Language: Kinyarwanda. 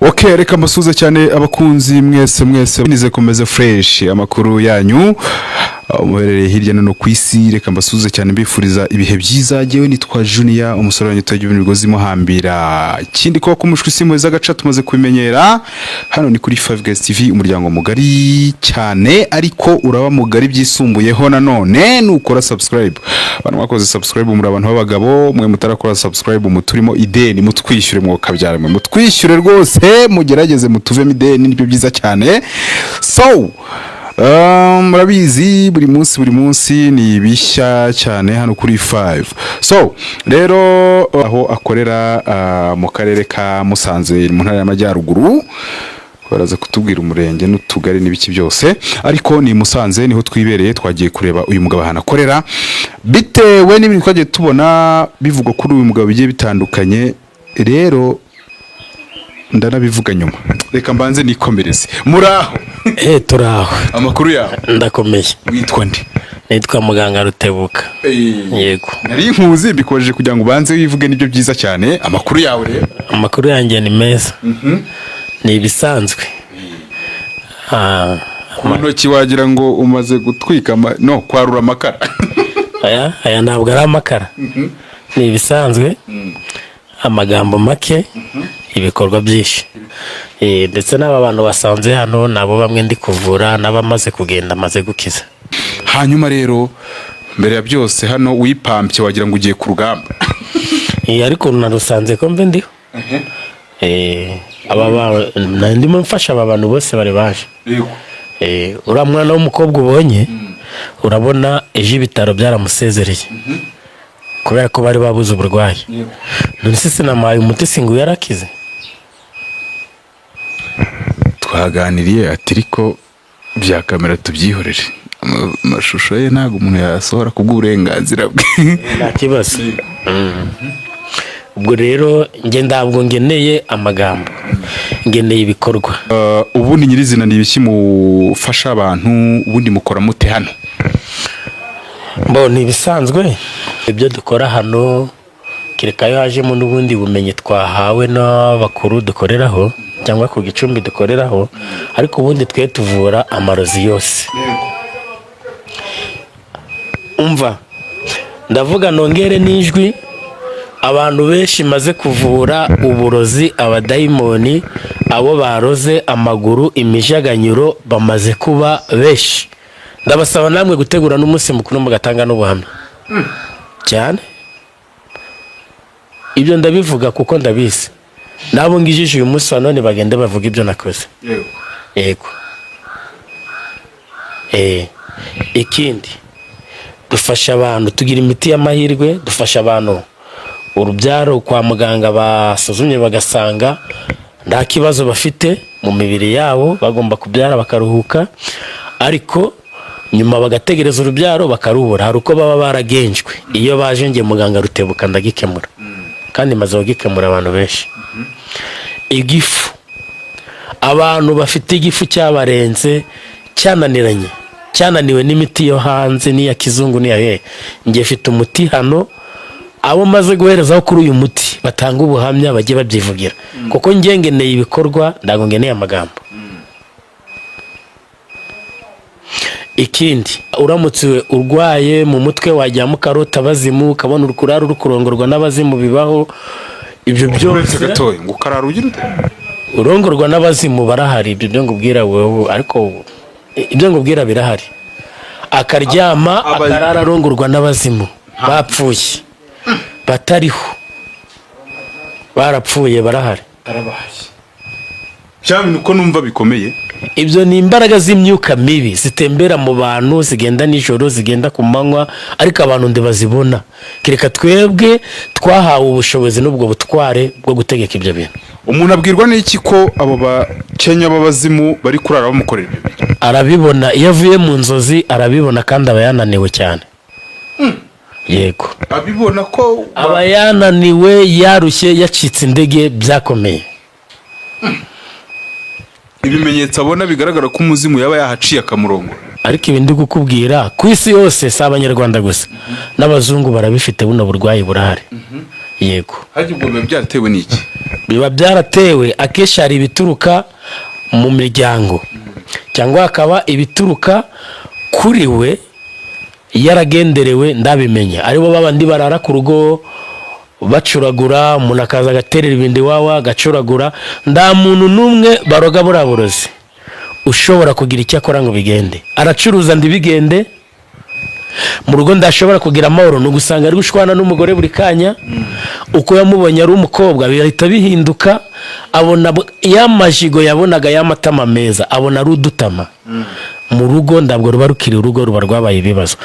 Ok, reka mbasuhuze cyane abakunzi mwese mwese, nize komeze fresh. Amakuru yanyu aho muherereye hirya no hino ku isi, reka mbasuhuze cyane mbifuriza ibihe byiza. Jyewe nitwa Junior, umusore wanyu utagira imigozi imuhambira. Ikindi, kuba kumushwi isi muheza agaca tumaze kubimenyera. Hano ni kuri Five Guys TV, umuryango mugari cyane, ariko uraba mugari byisumbuyeho nanone nukora subscribe. Abantu mwakoze subscribe muri abantu b'abagabo, mwe mutarakora subscribe muturimo ideni, mutwishyure, mwokabyara mwe, mutwishyure rwose, mugerageze mutuvemo ideni, nibyo byiza cyane. So murabizi, buri munsi buri munsi ni bishya cyane hano kuri 5. So rero aho akorera mu karere ka Musanze, mu ntara y'Amajyaruguru, baraza kutubwira umurenge n'utugari n'ibiki byose, ariko ni Musanze niho twibereye. Twagiye kureba uyu mugabo ahantu akorera, bitewe n'ibintu twagiye tubona bivugwa kuri uyu mugabo bigiye bitandukanye. Rero ndanabivuga nyuma, reka mbanze nikomereze. Muraho? Eh, turaho. Amakuru yawe? Ndakomeye. Witwa nde? Nitwa muganga Rutebuka, yego. Nari nkuzi, mbikojeje kugira ngo ubanze wivuge, nibyo byiza cyane. Amakuru yawe rero? Amakuru yanjye ni meza, ni ibisanzwe. Ku ntoki wagira ngo umaze gutwika no kwarura amakara. Aya ntabwo ari amakara, ni ibisanzwe. Amagambo make, ibikorwa byinshi. Ndetse n'aba bantu basanze hano nabo bamwe ndi kuvura n'abamaze kugenda amaze gukiza. Hanyuma rero, mbere ya byose, hano wipampye wagira ngo ugiye ku rugamba. Ariko narusanze ko mbe ndiho. Aba ndimo mfasha aba bantu bose bari baje. Uriya mwana w'umukobwa ubonye, urabona ejo ibitaro byaramusezereye kubera ko bari babuze uburwayi. None se sinamuhaye umuti singu yarakize? Twaganiriye ati ariko bya kamera tubyihorere. Amashusho ye ntabwo umuntu yasohora kubw'uburenganzira bwe. Nta kibazo. Ubwo rero njye ntabwo ngeneye amagambo, ngeneye ibikorwa. Ubundi nyirizina ni ibiki mufasha abantu? Ubundi mukora mute hano? Mbo ni ibisanzwe ibyo dukora hano, kereka iyo hajemo n'ubundi bumenyi twahawe n'abakuru dukoreraho cyangwa ku gicumbi dukoreraho, ariko ubundi twe tuvura amarozi yose. Umva, ndavuga nongere n'ijwi: abantu benshi maze kuvura uburozi, abadayimoni, abo baroze amaguru, imijaganyuro, bamaze kuba benshi. Ndabasaba namwe gutegura n'umunsi mukuru mugatanga n'ubuhamya cyane. Ibyo ndabivuga kuko ndabizi, n'abo ngijije uyu munsi wa none bagende bavuga ibyo nakoze. Yego. Ikindi, dufasha abantu, tugira imiti y'amahirwe, dufasha abantu urubyaro. Kwa muganga basuzumye bagasanga nta kibazo bafite mu mibiri yabo, bagomba kubyara bakaruhuka, ariko nyuma bagategereza urubyaro bakarubura. Hari uko baba baragenjwe. Iyo baje nge muganga Rutebuka ndagikemura, kandi maze kugikemura abantu benshi. Igifu, abantu bafite igifu cyabarenze, cyananiranye, cyananiwe n'imiti yo hanze n'iya kizungu n'iya hehe, njye mfite umuti hano. Abo maze guherezaho kuri uyu muti batanga ubuhamya, bajye babyivugira, kuko njye ngeneye ibikorwa, ntabwo ngeneye amagambo. Ikindi, uramutse urwaye mu mutwe, wajyamo ukarota abazimu, ukabona uri kurara uri kurongorwa n'abazimu, bibaho ibyo Uretse byose. gatoya, ngo ukarara ugira ute? Urongorwa n'abazimu, barahari. Ibyo byo ngubwira wowe, ariko ibyo ngubwira birahari. Akaryama akarara arongorwa n'abazimu bapfuye, batariho, barapfuye, barahari. Karabaye, bya bintu ko numva bikomeye. Ibyo ni imbaraga z'imyuka mibi zitembera mu bantu, zigenda nijoro, zigenda ku manywa, ariko abantu ntibazibona, kereka twebwe twahawe ubushobozi n'ubwo butware bwo gutegeka ibyo bintu. Umuntu abwirwa n'iki ko abo bakenya b'abazimu bari kurara bamukorera ibyo bintu? Arabibona iyo avuye mu nzozi, arabibona, kandi aba yananiwe cyane, yego. Abibona ko Aba yananiwe, yarushye, yacitse intege byakomeye. Ibimenyetso abona bigaragara ko umuzimu yaba yahaciye akamurongora? Ariko ibi ndi kukubwira ku isi yose, si abanyarwanda gusa, n'abazungu barabifite. Buno burwayi burahari. Yego. Harya ubwo biba byaratewe n'iki? Biba byaratewe, akenshi hari ibituruka mu miryango, cyangwa hakaba ibituruka kuri we yaragenderewe. Ndabimenya, aribo babandi barara ku rugo bacuragura, umuntu akaza agaterera ibintu iwawa agacuragura. Nta muntu n'umwe baroga buriya burozi ushobora kugira icyo akora ngo bigende. Aracuruza ndibigende, mu rugo ndashobora kugira amahoro, ni ugusanga ari gushwana n'umugore buri kanya. Uko yamubonye ari umukobwa bihita bihinduka, abona ya majigo yabonaga y'amatama meza, abona ari udutama. Mu rugo ntabwo ruba rukiri urugo, ruba rwabaye ibibazo.